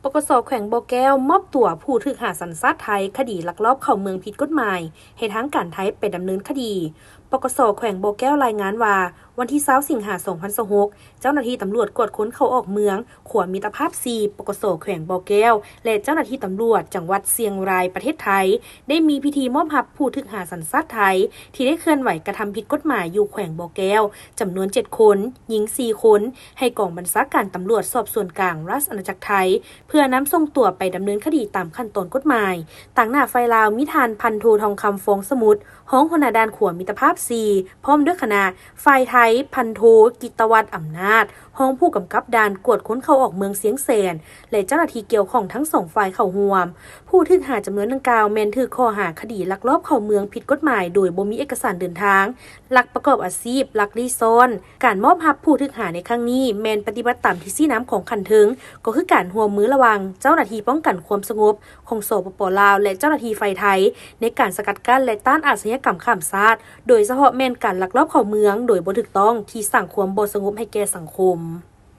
ປກສ ແຂວງບໍ່ແກ້ວ ມອບຕົວຜູ້ຖືກຫາສັນຊາດໄທ ຄະດີລັກລອບເຂົ້າເມືອງຜິດກົດໝາຍ ໃຫ້ທາງການໄທໄປດຳເນີນຄະດີ. ປກສ ແຂວງບໍ່ແກ້ວລາຍງານວ່າ ວັນທີຊາວ ສິງຫາ ສອງພັນຊາວຫົກ ເຈົ້າໜ້າທີ່ຕຳຫຼວດກວດຄົນເຂົ້າອອກເມືອງ ຂົວມິດຕະພາບ ສີ່ ປກສ ແຂວງບໍ່ແກ້ວ ແລະ ເຈົ້າໜ້າທີ່ຕຳຫຼວດຈັງຫວັດຊຽງລາຍ ປະເທດໄທ ໄດ້ມີພິທີມອບຮັບຜູ້ຖືກຫາສັນຊາດໄທ ທີ່ໄດ້ເຄື່ອນໄຫວກະທຳຜິດກົດໝາຍຢູ່ແຂວງບໍ່ແກ້ວ ຈຳນວນ ເຈັດ ຄົນ, ຍິງ ສີ່ ຄົນ ໃຫ້ກອງບັນຊາການຕຳຫຼວດສອບສວນກາງ ລາຊະອານາຈັກໄທ ເພື່ອນຳສົ່ງຕົວໄປດຳເນີນຄະດີຕາມຂັ້ນຕອນກົດໝາຍ. ຕາງໜ້າຝ່າຍລາວ ມີທ່ານ ພັນໂທ ທອງຄຳ ຟອງສະໝຸດ ຮອງຫົວໜ້າດ່ານຂົວມິດຕະພາບ ສີ່ ພ້ອມດ້ວຍຄະນະ, ຝ່າຍໄທ ພັນໂທ ກິດຕະວັດ ອຳນາດ ຮອງຜູ້ກຳກັບດ່ານກວດຄົນເຂົ້າອອກເມືອງຊຽງແສນ ແລະ ເຈົ້າໜ້າທີ່ກ່ຽວຂ້ອງທັງສອງຝ່າຍເຂົ້າຮ່ວມ. ຜູ້ຖືກຫາຈຳນວນດັ່ງກ່າວ ແມ່ນຖືກຂໍ້ຫາຄະດີລັກລອບເຂົ້າເມືອງຜິດກົດໝາຍໂດຍບໍ່ມີເອກະສານເດີນທາງ, ລັກປະກອບອາຊີບ, ລັກລີ້ສ້ອນ. ການມອບຮັບຜູ້ຖືກຫາໃນຄັ້ງນີ້ ແມ່ນປະຕິບັດຕາມທິດຊີ້ນຳຂອງຂັ້ນເທິງ, ກໍຄືການຮ່ວມມືລະຫວ່າງເຈົ້າໜ້າທີ່ປ້ອງກັນຄວາມສະຫງົບຂອງ ສປປ ລາວ ແລະ ເຈົ້າໜ້າທີ່ຝ່າຍໄທ ໃນການສະກັດກັ້ນ ແລະ ຕ້ານອາຊະຍາກຳຂ້າມຊາດ, ໂດຍສະເພາະແມ່ນການລັກລອບເຂົ້າເມືອງໂດຍບໍ່ຖືກຕ້ອງ ທີ່ສ້າງຄວາມບໍ່ສະຫງົບໃຫ້ແກ່ສັງຄົມ.